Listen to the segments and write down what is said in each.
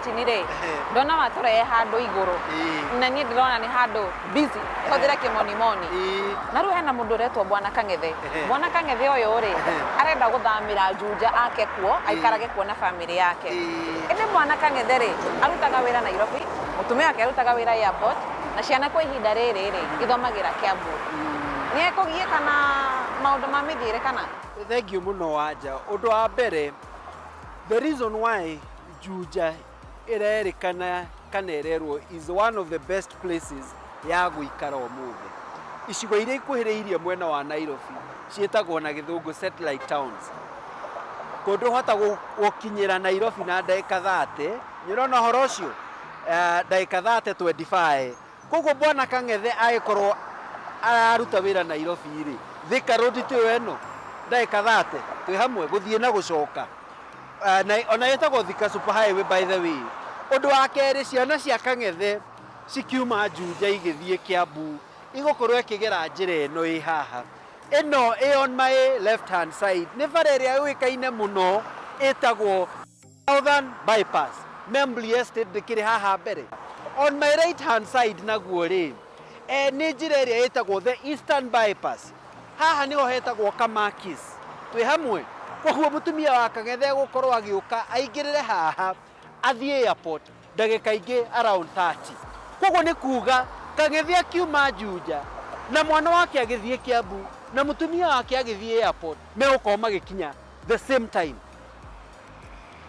Martin rĩ, ndona watũrehe handũ igũrũ na niĩ ndĩrona nĩ handũ busy, hũthĩre kĩmonimoni. Na rĩu hena mũndũ ũretwo Bwana Kang'ethe. Bwana Kang'ethe ũyũ rĩ, arenda gũthamĩra Juja ake kuo, aikarage kuo na famĩlĩ yake. Ĩndĩ Bwana Kang'ethe rĩ, arutaga wĩra Nairobi, mũtumia wake arutaga wĩra airport, na ciana kwa ihinda rĩrĩ rĩ, ithomagĩra Kiambu. Nĩ ekũgiĩka na maũndũ ma mĩthiĩre kana? Thengiũ mũno Wanja. Ũndũ wa mbere, the reason why Juja ĩrerĩkana kana ĩrerwo is one of the best places ya gũikara ũmũthĩ. Icigo iria ikuhĩrĩirie mwena wa Nairobi ciĩtagwo na gĩthũngũ satellite towns. Kũndũ ũhota gũkinyĩra Nairobi na ndagĩka 30, nĩ ũrona ũhoro ũcio? Ndagĩka 30 25. Koguo Bwana Kang'ethe agĩkorwo araruta wĩra Nairobi rĩ, Thika Road tiyo ĩno? Ndagĩka 30 twĩ hamwe gũthiĩ na gũcoka. Na ona ĩtagwo Thika Super Highway by the way. Ũndũ wa kerĩ, ciana cia Kang'ethe cikiuma Juja igĩthiĩ Kiambu igũkorwo ĩkĩgera njĩra ĩno ĩ haha. Ĩno ĩ on my left hand side nĩ bara ĩrĩa yũĩkaine mũno ĩtagwo Southern Bypass. Membley Estate ndĩkĩrĩ haha mbere. On my right hand side naguo rĩ, nĩ njĩra ĩrĩa ĩtagwo the Eastern Bypass. Haha nĩho hetagwo Kamakis. Twĩ hamwe? Koguo mũtumia wa Kang'ethe egũkorwo agĩũka aingĩrĩre haha athiĩ airport ndagĩka ingĩ around 30. Koguo nĩ kuga Kang'ethe akiuma Juja na mwana wake agĩthiĩ Kiambu na mũtumia wake agĩthiĩ airport megũkorwo magĩkinya the same time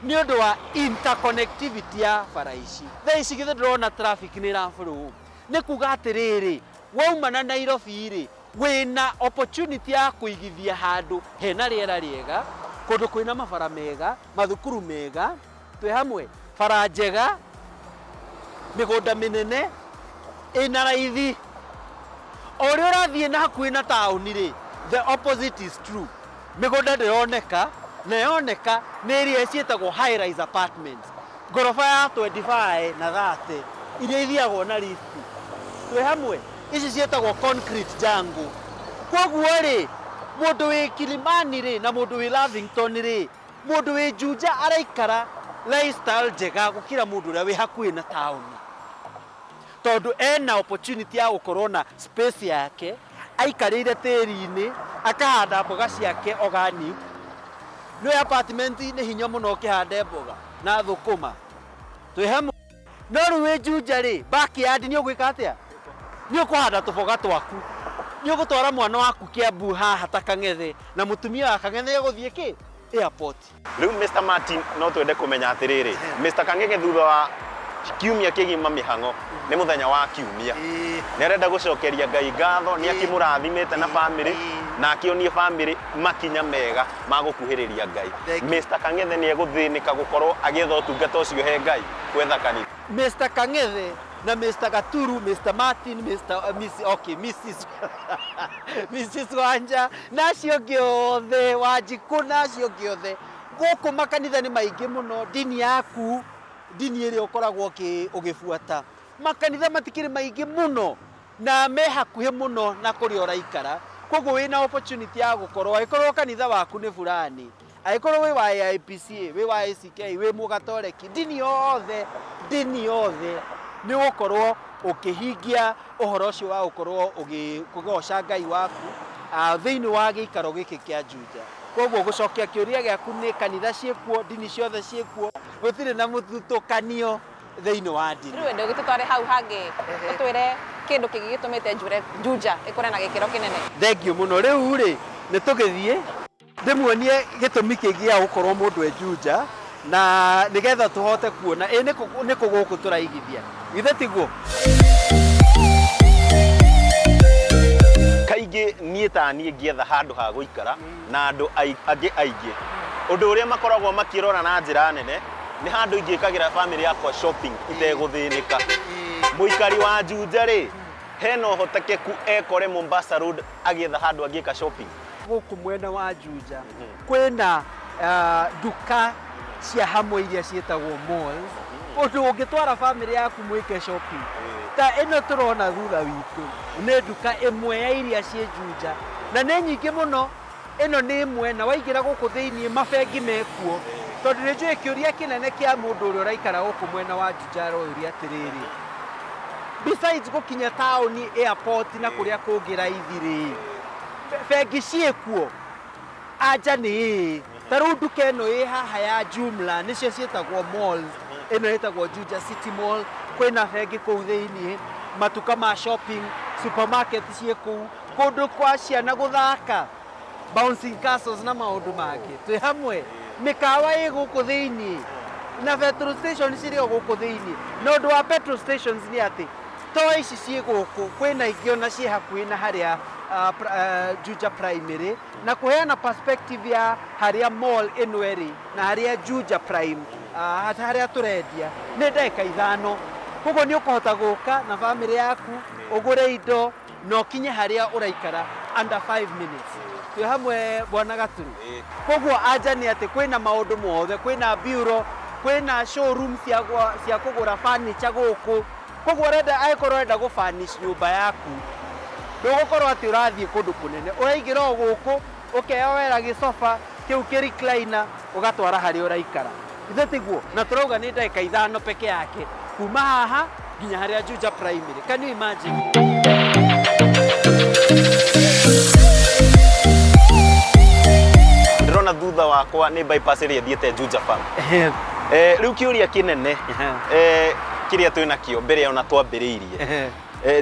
nĩ ũndũ wa interconnectivity ya bara ici. Thaa ici githĩ ndũrona traffic nĩ ĩra flow? Nĩ kuga atĩrĩrĩ, wauma na Nairobi rĩ, wĩna opportunity ya kũigithia handũ hena rĩera rĩega, kũndũ kwĩna mabara mega, mathukuru mega, twĩ hamwe, bara njega, mĩgũnda mĩnene, ĩna raithi. O ũrĩa ũrathiĩ na hakuhĩ na taũni rĩ, the opposite is true. Mĩgũnda ndĩroneka, na yoneka nĩ ĩrĩa ciĩtagwo high rise apartments, ngoroba ya 25 na 30 iria ithiagwo na lift. Twĩ hamwe? Ici ciĩtagwo concrete jungle. Kwoguo rĩ, mũndũ wĩ Kilimani rĩ, na mũndũ wĩ Lavington rĩ, mũndũ wĩ Juja araikara lifestyle njega gũkĩra mũndũ ũrĩa wĩ hakuhĩ na taũni. Tondũ ena opportunity ya gũkorwo na space yake, aikarĩire tĩri-inĩ, akahanda mboga ciake organic. Nĩũĩ apartment nĩ hinya mũno ũkĩhande mboga na thũkũma. Twĩ hamwe? No rĩu wĩ Juja rĩ, backyard nĩ ũgwĩka atĩa? Nĩ ũkũhanda tũboga twaku. Nĩ ũgũtwara mwana waku Kiambu haha ta Kang'ethe, na mũtumia wa Kang'ethe egũthiĩ kĩ? Airport. Rĩu Mister Martin no twende kũmenya atĩrĩrĩ, Mister Kang'eng'e thutha wa kiumia kĩgima mĩhang'o, nĩ mũthenya wa kiumia, nĩ arenda gũcokeria Ngai ngatho nĩ akĩmũrathimĩte na famĩlĩ na akĩonie famĩlĩ makinya mega ma gũkuhĩrĩria Ngai. Mister Kang'ethe nĩ egũthĩnĩka gũkorwo agĩetha ũtungata ũcio he Ngai, gwetha kanitha? Mister Kang'ethe na Mister Gaturu, Mister Martin, Mister, Miss, okay, Mrs. Mrs. Wanja na acio angĩ othe, Wanjikũ na acio angĩ othe, gũkũ makanitha nĩ maingĩ mũno, ndini yaku, ndini ĩrĩa ũkoragwo ũgĩbuata, makanitha matikĩrĩ maingĩ mũno na me hakuhĩ mũno na kũrĩa ũraikara, koguo wĩna opportunity ya gũkorwo, angĩkorwo kanitha waku nĩ fulani, Angĩkorwo wĩ wa AIPCA, wĩ wa ACK, wĩ mũgatoreki, ndini yothe, ndini yothe nĩ ũgũkorwo ũkĩhingia ũhoro ũcio wa gũkorwo ũkĩgoca Ngai waku thĩinĩ wa gĩikaro gĩkĩ kĩa Juja. Koguo gũcokia kĩũria gĩaku nĩ kanitha ciĩkuo, ndini ciothe ciĩkuo, gũtirĩ na mũthutũkanio thĩinĩ wa ndini. Rĩu ende ũgĩtũtware hau hangĩ ũtwĩre kĩndũ kĩngĩ gĩtũmĩte Juja ĩkũre na gĩkĩro kĩnene. Thengiũ mũno. Rĩu rĩ, nĩ tũgĩthiĩ. Ndĩmuonie gĩtũmi kĩngĩ gĩa gũkorwo mũndũ e Juja, na nĩgetha tũhote kuona ĩ nĩkũ gũkũ tũraigithia. Githĩ tiguo? Kaingĩ niĩ ta niĩ ngĩetha handũ ha gũikara na andũ angĩ aingĩ, ũndũ ũrĩa makoragwo makĩrora na njĩra nene nĩ handũ ingĩkagĩra bamĩrĩ yakwa shopping itegũthĩnĩka. Mũikari wa Juja rĩ, hena ũhotekeku ekore Mombasa Road agĩetha handũ angĩka shopping? Gũkũ mwena wa Juja kwĩna nduka cia hamwe iria ciĩtagwo malls, ũndũ ũngĩtwara bamĩrĩ yaku mwĩke shopping. Ta ĩno tũrona thutha witũ nĩ nduka ĩmwe ya iria ciĩ Juja na nĩ nyingĩ mũno. Ĩno nĩ ĩmwe na waingĩra gũkũ thĩiniĩ mabengi mekuo. Tondũ nĩ njũĩ kĩũria kĩnene kĩa mũndũ ũrĩa ũraikara gũkũ mwena wa Juja aroyũria atĩrĩrĩ, besides gũkinya taũni, airport na kũrĩa kũngĩ raithi rĩ, bengi ciĩkuo? Anja nĩ ĩĩ. Ta rĩu nduka ĩno ĩ haha ya Jumla, nĩcio ciĩtagwo malls, ĩno ĩtagwo Juja City Mall, kwĩna bengi kũu thĩiniĩ, matuka ma shopping, supermarket ciĩ kũu, kũndũ kwa ciana gũthaka, bouncing castles na maũndũ mangĩ. Twĩ hamwe? Mĩkawa ĩ gũkũ thĩiniĩ, na petrol station cirĩ o gũkũ thĩiniĩ. Na ũndũ wa petrol stations nĩ atĩ, to ici ciĩ gũkũ, kwĩna ingĩ ona ciĩ hakuhĩ na harĩa Juja Primary, na kũheana perspective ya harĩa mall ĩno ĩrĩ na harĩa Juja Prime, harĩa tũrendia nĩ ndagĩka 5. Koguo nĩ ũkũhota gũka na bamĩrĩ yaku, ũgũre indo na ũkinye harĩa ũraikara under 5 minutes. Twĩ hamwe, bwana Gaturu? Koguo anja nĩ atĩ kwĩna maũndũ mothe, kwĩna bureau, kwĩna showroom cia kũgũra furniture gũkũ. Koguo ũrenda, angĩkorwo ũrenda gũ furnish nyũmba yaku, ndũgũkorwo atĩ ũrathiĩ kũndũ kũnene, ũraingĩra o gũkũ, ũkeyoera gĩcoba kĩu kĩ recliner, ũgatwara harĩa ũraikara. Ithe tiguo? Na tũrauga nĩ ndagĩka 5 peke yake kuma haha nginya harĩa Juja Primary. Can you imagine? Ndĩrona thutha wakwa nĩ bypass ĩrĩa ĩthiĩte Juja Farm. Rĩu kĩũria kĩnene kĩrĩa twĩ nakĩo mbere ona twambĩrĩirie,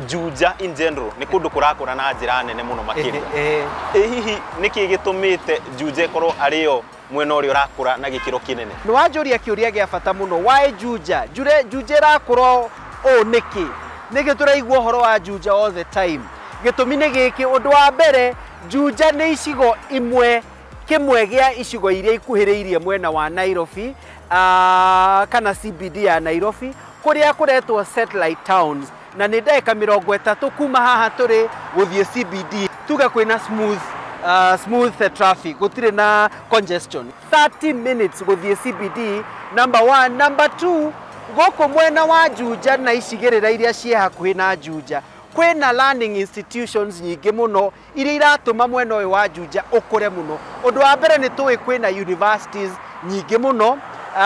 Juja in general nĩ kũndũ kũrakũra na njĩra nene mũno makĩria. Ĩ hihi nĩkĩ gĩtũmĩte Juja ĩkorwo arĩ yo mwena ũrĩa ũrakũra na gĩkĩro kĩnene? Nĩ wanjũria kĩũria gĩa bata mũno. Why Juja? Juja ĩrakũra ũũ nĩkĩ? Nĩkĩ tũraigua ũhoro wa Juja all the time? Gĩtũmi nĩ gĩkĩ. Ũndũ wa mbere, Juja nĩ icigo imwe, kĩmwe gĩa icigo iria ikuhĩrĩirie mwena wa Nairobi, kana CBD ya Nairobi, kũrĩa kũretwo satellite towns, na nĩ ndagĩka 30 kuma haha tũrĩ gũthiĩ CBD. Tuge kwĩna smooth traffic, gũtirĩ na congestion. 30 minutes gũthiĩ CBD, number 1. Number 2, gũkũ mwena wa Juja na icigĩrĩra iria ciĩ hakuhĩ na Juja, kwĩna learning institutions nyingĩ mũno iria iratũma mwena ũyũ wa Juja ũkũre mũno. Ũndũ wa mbere, nĩ tũĩ kwĩna universities nyingĩ mũno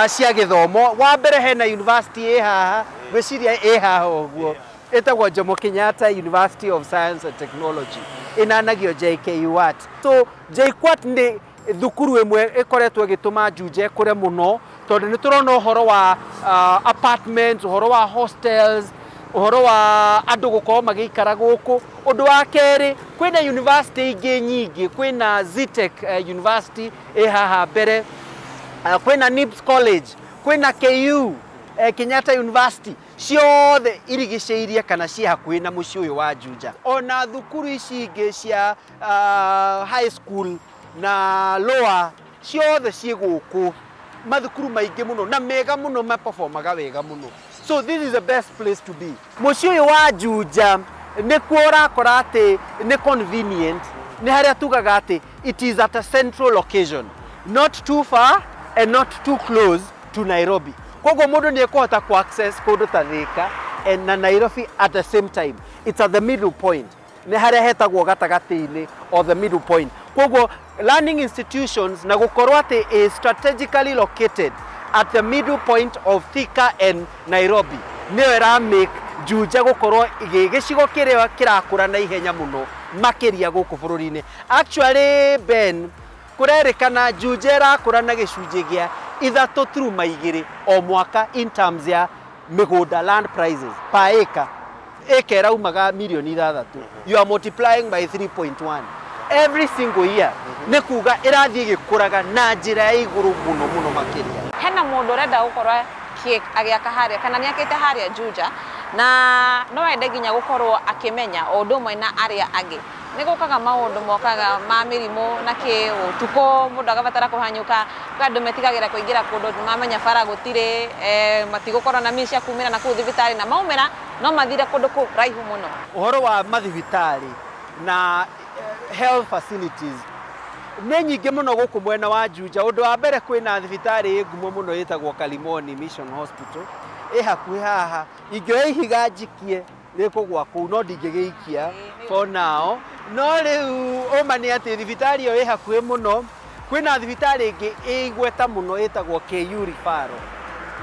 cia gĩthomo. Wa mbere, hena university ĩ haha, ngwĩciria ĩ haha ũguo, ĩtagwo Jomo Kenyatta University of Science and Technology, ĩnanagio JKUAT. So JKUAT nĩ thukuru ĩmwe ĩkoretwo ĩgĩtũma Juja ĩkũre mũno, tondũ nĩ tũrona ũhoro wa apartments, ũhoro wa hostels, ũhoro wa andũ gũkorwo magĩikara gũkũ. Ũndũ wa kerĩ, kwĩna university ingĩ nyingĩ, kwĩna Zetech University ĩ haha mbere, kwĩna NIBS College, kwĩna KU, Kenyatta University, ciothe irigicĩirie kana ciĩ hakuhĩ na mũciĩ ũyũ wa Juja. Ona thukuru ici ingĩ cia high school na lower ciothe ciĩ gũkũ, mathukuru maingĩ mũno na mega mũno, maperformaga wega mũno. So this is the best place to be. Mũciĩ ũyũ wa Juja nĩkuo ũrakora atĩ nĩ convenient, nĩ harĩa tugaga atĩ it is at a central location, not too far and not too close to Nairobi. Koguo mũndũ nĩ ekũhota ku access kũndũ ta Thika and na Nairobi at the same time. It's at the middle point, nĩ harĩa hetagwo gatagatĩ-inĩ or the middle point. Koguo learning institutions na gũkorwo atĩ is strategically located at the middle point of Thika and Nairobi nĩyo ĩra make Juja gũkorwo gĩ gĩcigo kĩrĩa kĩrakũra na ihenya mũno makĩria gũkũ bũrũri-inĩ. Actually, Ben, kũrerĩkana Juja ĩrakũra na gĩcunjĩ gĩa 3.2 o mwaka in terms ya mĩgũnda, land prices per acre. Acre ĩraumaga mirioni 6, you are multiplying by 3.1 every single year. Nĩ kuga ĩrathiĩ ĩgĩkũraga na njĩra ya igũrũ mũno mũno makĩria. Hena mũndũ ũrenda gũkorwo agĩaka harĩa kana nĩ akĩte harĩa Juja na no ende nginya gũkorwo akĩmenya o ũndũ ũmwe na arĩa angĩ. Nĩ gũkaga maũndũ mokaga ma mĩrimũ na kĩ ũtukũ, mũndũ agabatara kũhanyũka. Kwĩ andũ metigagĩra kũingĩra kũndũ, mamenya bara gũtirĩ, matigũkorwo na means cia kumĩra na kũu thibitarĩ, na maumĩra no mathire kũndũ kũraihu mũno. Ũhoro wa mathibitarĩ na health facilities nĩ nyingĩ mũno gũkũ mwena wa Juja. Ũndũ wa mbere, kwĩna thibitarĩ ĩ ngumo mũno ĩtagwo Kalimoni Mission Hospital, ĩ hakuhĩ haha. Ingĩoya ihiga njikie rĩkũgwa kũu, no ndingĩgĩikia for now. No rĩu ũma nĩ atĩ thibitarĩ ĩyo ĩ hakuhĩ mũno. Kwĩna thibitarĩ ĩngĩ ĩ igweta mũno ĩtagwo KU Referral.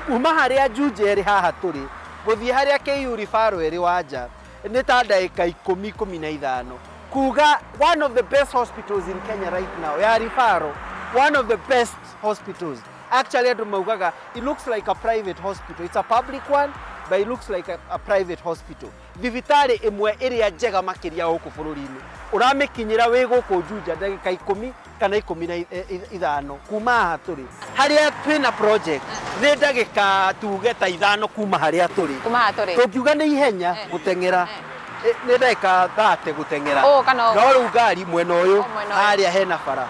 Kuma harĩa Juja ĩrĩ haha tũrĩ gũthiĩ harĩa KU Referral ĩrĩ Wanja nĩ ta ndagĩka 10, 15. Kuga one of the best hospitals in Kenya right now ya Referral, one of the best hospitals. Actually andũ maugaga it looks like a private hospital. It's a public one but it looks like a private hospital. Thibitarĩ ĩmwe ĩrĩa njega makĩria gũkũ bũrũri-inĩ ũramĩkinyĩra wĩ gũkũ Juja ndagĩka 10 kana 15 kuma haha tũrĩ. Harĩa twĩna project nĩ ndagĩka tuge ta 5 kuma harĩa tũrĩ. Kuma haha tũrĩ. Tũngiuga nĩ ihenya gũteng'era nĩ ndagĩka 30 gũteng'era. Ũũ kana ũũ? No rĩu ngari mwena ũyũ O mwena ũyũ. harĩa hena bara.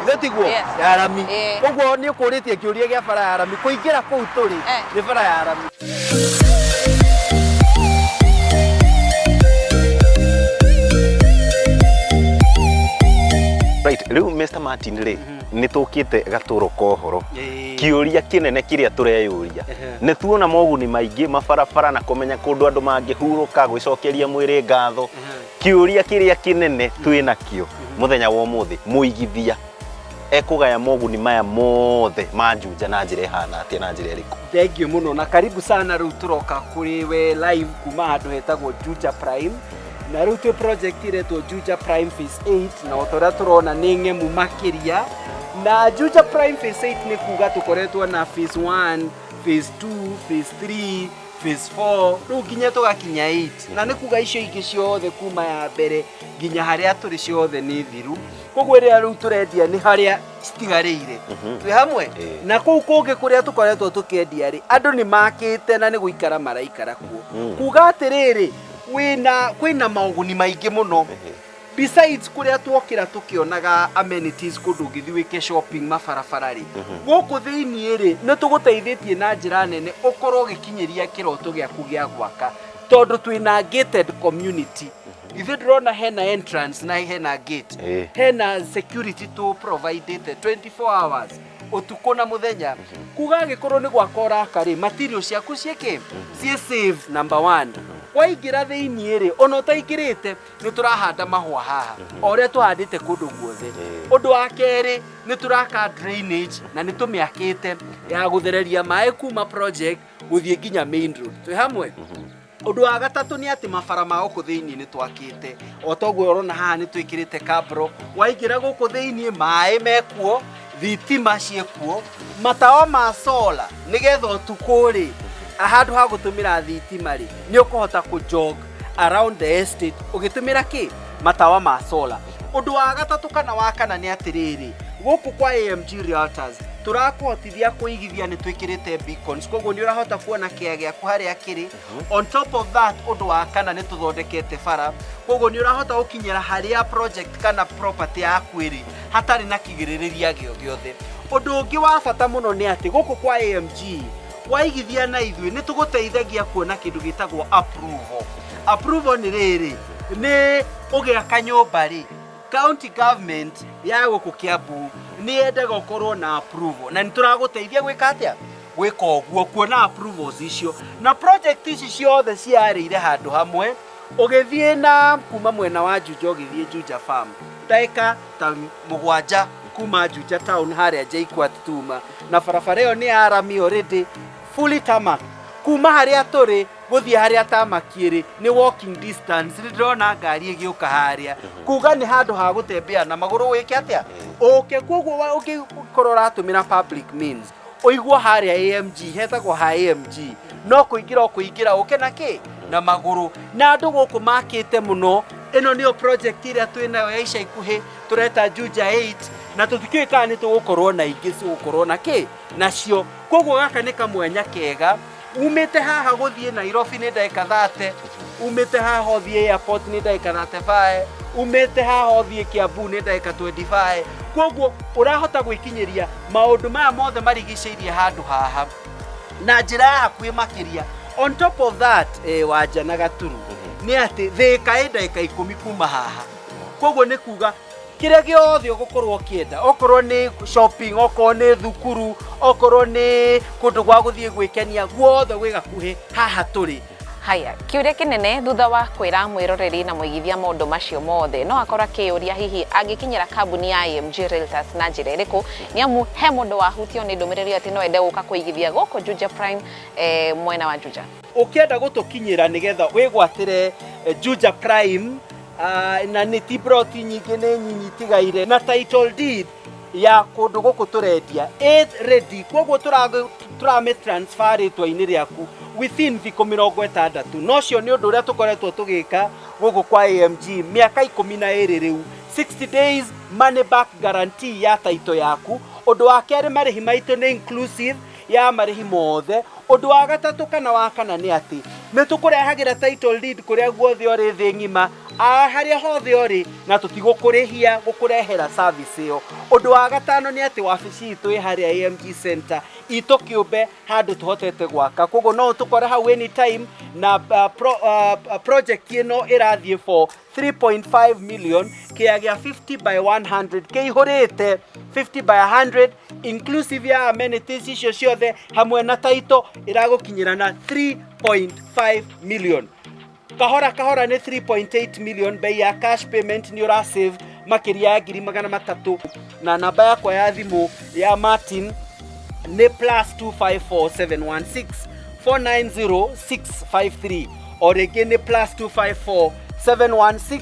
Ithe tiguo? Yes. Ya rami. Ĩĩ. Ũguo nĩ ũkũrĩtie kĩũria gĩa bara ya rami. Kũingĩra kũu tũrĩ nĩ bara ya rami. Right, rĩu Mr. Martin rĩ, nĩ tũkĩte gatũro kohoro. Kĩũria kĩnene kĩrĩa tũreyũria nĩ tuona moguni maingĩ mabarabara na kũmenya kũndũ andũ mangĩhurũka gwĩcokeria mwĩrĩ ngatho. Kĩũria kĩrĩa kĩnene twĩ nakĩo mũthenya wa ũmũthĩ, mũigithia ekũgaya moguni maya mothe ma Juja na njĩra ĩhana atĩa na njĩra ĩrĩkũ? Thank you mũno na karibu sana. Rĩu tũroka kũrĩ we live kuma handũ hetagwo Juja Prime, na rĩu twĩ project ĩretwo Juja Prime Phase 8, na o ta ũrĩa tũrona nĩ ng'emu makĩria. Na Juja Prime Phase 8 nĩ kuga tũkoretwo na Phase 1, Phase 2, Phase 3, Phase 4, rĩu nginya tũgakinya 8, na nĩ kuga icio ingĩ ciothe kuma ya mbere nginya harĩa tũrĩ ciothe nĩ thiru. Koguo ĩrĩa rĩu tũrendia nĩ harĩa citigarĩire. Twĩ hamwe na kũu kũngĩ kũrĩa tũkoretwo tũkĩendia rĩ, andũ nĩ makĩte na nĩ gũikara maraikara kuo. Kuga atĩrĩrĩ, kwĩna maũguni maingĩ mũno. Besides kũrĩa twokĩra tũkĩonaga amenities kũndũ ũngĩthiĩ wĩke shopping mabarabara rĩ, gũkũ thĩiniĩ rĩ nĩ tũgũteithĩtie na njĩra nene ũkorwo ũgĩkinyĩria kĩroto gĩaku gĩa gwaka, tondũ twĩna gated community. Ithuĩ ndĩrona hena entrance na hena gate, hena security tũ provided 24 hours ũtukũ na mũthenya. Kuga angĩkorwo nĩ gwaka ũraka rĩ, material ciaku ciĩkĩ ciĩ safe number 1. Waingĩra thĩiniĩ rĩ, ona ũtaingĩrĩte nĩ tũrahanda mahũa haha o ũrĩa tũhandĩte kũndũ guothe. Ũndũ wa kerĩ nĩ tũraka drainage na nĩ tũmĩakĩte ya gũthereria maĩ kuma project gũthiĩ nginya main road. Twĩ hamwe. Ũndũ wa gatatũ nĩ atĩ mabara ma gũkũ thĩiniĩ nĩ twakĩte, o toguo ũrona haha nĩ twĩkĩrĩte kabro. Waingĩra gũkũ thĩiniĩ maĩ mekuo, thitima ciĩkuo, matawa ma solar nĩgetha ũtukũ rĩ handũ ha gũtũmĩra thitima rĩ nĩ ũkũhota kũ jog around the estate ũgĩtũmĩra kĩ matawa ma solar. Ũndũ wa gatatũ kana wa kana nĩ atĩrĩrĩ, gũkũ kwa AMG Realtors tũrakũhotithia kũigithia nĩ twĩkĩrĩte beacons, koguo nĩ ũrahota kuona kĩa gĩaku harĩa kĩrĩ. On top of that, ũndũ wa kana nĩ tũthondekete bara, koguo nĩ ũrahota gũkinyĩra harĩa project kana property yaku ĩrĩ hatarĩ na kĩgirĩrĩria gĩo gĩothe. Ũndũ ũngĩ wa bata mũno nĩ atĩ gũkũ kwa AMG waigithia na ithuĩ nĩ tũgũteithagia kuona kĩndũ gĩtagwo approval. Approval nĩ rĩrĩ, nĩ ũgĩaka nyũmba rĩ, county government ya gũkũ Kiambu nĩ yendaga ũkorwo na approval, na nĩ tũragũteithia gwĩka atĩa? Gwĩka ũguo, kuona approvals icio. Na project ici ciothe ciarĩire handũ hamwe, ũgĩthiĩ na kuma mwena wa Juja ũgĩthiĩ Juja Farm, ndagĩka ta 7 kuma Juja town harĩa JKUAT tuma, na barabara ĩyo nĩ ya rami already fully tarmac. Kuma harĩa tũrĩ gũthiĩ harĩa tarmac ĩrĩ nĩ walking distance, nĩ ndĩrona ngari ĩgĩũka harĩa, kuga nĩ handũ ha gũtembea na magũrũ wĩke atĩa ũke. Koguo ũngĩkorwo ũratũmĩra public means ũiguo harĩa AMG hetagwo ha AMG, no kũingĩra ũkũingĩra ũke na kĩ na magũrũ. Na andũ gũkũ makĩte mũno. Ĩno nĩyo project ĩrĩa twĩnayo ya ica ikuhĩ tũreta Juja 8, na tũtikĩũĩ kana nĩ tũgũkorwo na ingĩ cigũkorwo na kĩ nacio. Koguo gaka nĩ kamwenya kega. Umĩte haha gũthiĩ Nairobi nĩ ndagĩka 30, umĩte haha ũthiĩ airport nĩ ndagĩka 35, umĩte haha ũthiĩ Kiambu nĩ ndagĩka 25. Koguo ũrahota gwĩkinyĩria maũndũ maya mothe marigicĩirie handũ haha na njĩra ya hakuhĩ makĩria. On top of that, Wanja na Gaturu, nĩ atĩ Thĩka ĩ ndagĩka 10 kuma haha. Koguo nĩ kuga kĩrĩa gĩothe ũgũkorwo ũkĩenda, okorwo nĩ shopping, okorwo nĩ thukuru, okorwo nĩ kũndũ gwa gũthiĩ gwĩkenia, guothe gwĩ gakuhĩ haha tũrĩ. Haya, kĩũria kĩnene thutha wa kwĩra mwĩroreri na mũigithia maũndũ macio mothe, no akorwo akĩyũria hihi angĩkinyĩra kambuni ya AMG Realtors na njĩra ĩrĩkũ, nĩ amu he mũndũ wahutio nĩ ndũmĩrĩri atĩ no ende gũka kũigithia gũkũ Juja Prime, mwena wa Juja. Ũkĩenda gũtũkinyĩra nĩgetha wĩgwatĩre Juja Prime, na nĩ ti broti nyingĩ, nĩ nyinyi itigaire, na title deed ya kũndũ gũkũ tũrendia ĩ ready, koguo tũramĩ transfer rĩtwa-inĩ rĩaku within thikũ 60. Na ũcio nĩ ũndũ ũrĩa tũkoretwo tũgĩka gũkũ kwa AMG mĩaka 12 rĩu, 60 days money back guarantee ya title yaku. Ũndũ wa kerĩ, marĩhi maitũ nĩ inclusive ya marĩhi mothe. Ũndũ wa gatatũ kana wa kana nĩ atĩ nĩ tũkũrehagĩra title deed kũrĩa guothe ũrĩ thĩ ng'ima, harĩa hothe ũrĩ, na tũtigũkũrĩhia gũkũrehera service ĩyo. Ũndũ wa gatano nĩ atĩ wabici itũ ĩ harĩa AMG Center itũ kĩũmbe, handũ tũhotete gwaka, koguo no ũtũkore hau anytime. Na project ĩno ĩrathiĩ for 3.5 million, kĩa gĩa 50 by 100, kĩihũrĩte 50 by 100, inclusive ya amenities icio ciothe hamwe na title, ĩragũkinyĩra na 3.5 million. Kahora kahora nĩ 3.8 million bei ya cash payment, nĩ ũra save makĩria ya 300,000. Na namba yakwa ya thimũ ya Martin nĩ +254 716 490 653. O rĩngĩ nĩ +254 716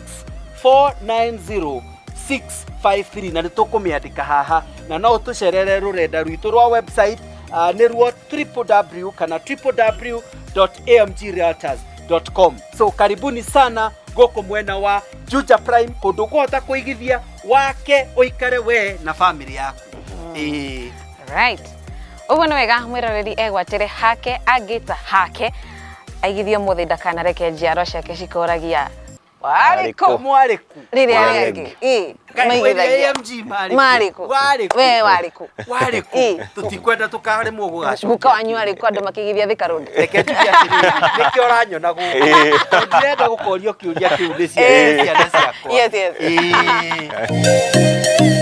490 653, na nĩ tũkũmĩandĩka haha. Na no ũtũcerere rũrenda rwitũ rwa website, nĩruo www kana www.amgrealtors.com. So karibuni sana gũkũ mwena wa Juja Prime, kũndũ ũkũhota kũigithia wake, ũikare we na family yaku. Ĩĩ. Right, ũguo nĩ wega mwĩroreri egwatĩre hake angĩta hake aigithie ũmũthĩ, ndakanareke njiarwa ciake cikoragia warĩ kũ? Mwarĩ kũ? Rĩrĩa Warĩ rĩangĩ ĩ Kaĩ maigithagia. AMG marĩ kũ? Marĩ kũ? Warĩ kũ? We warĩ kũ? Warĩ kũ? Ĩ. Tũtikwenda tũkaremwo gũgacokia. Guka wanyu arĩ kũ andũ makĩigithia Thika Road? Reke njuge atĩrĩrĩ, nĩkĩo ũranyona gũkũ? Tondũ ndirenda gũkorio kĩũria kĩu nĩ ciana ciakwa. Yes. Ĩĩ.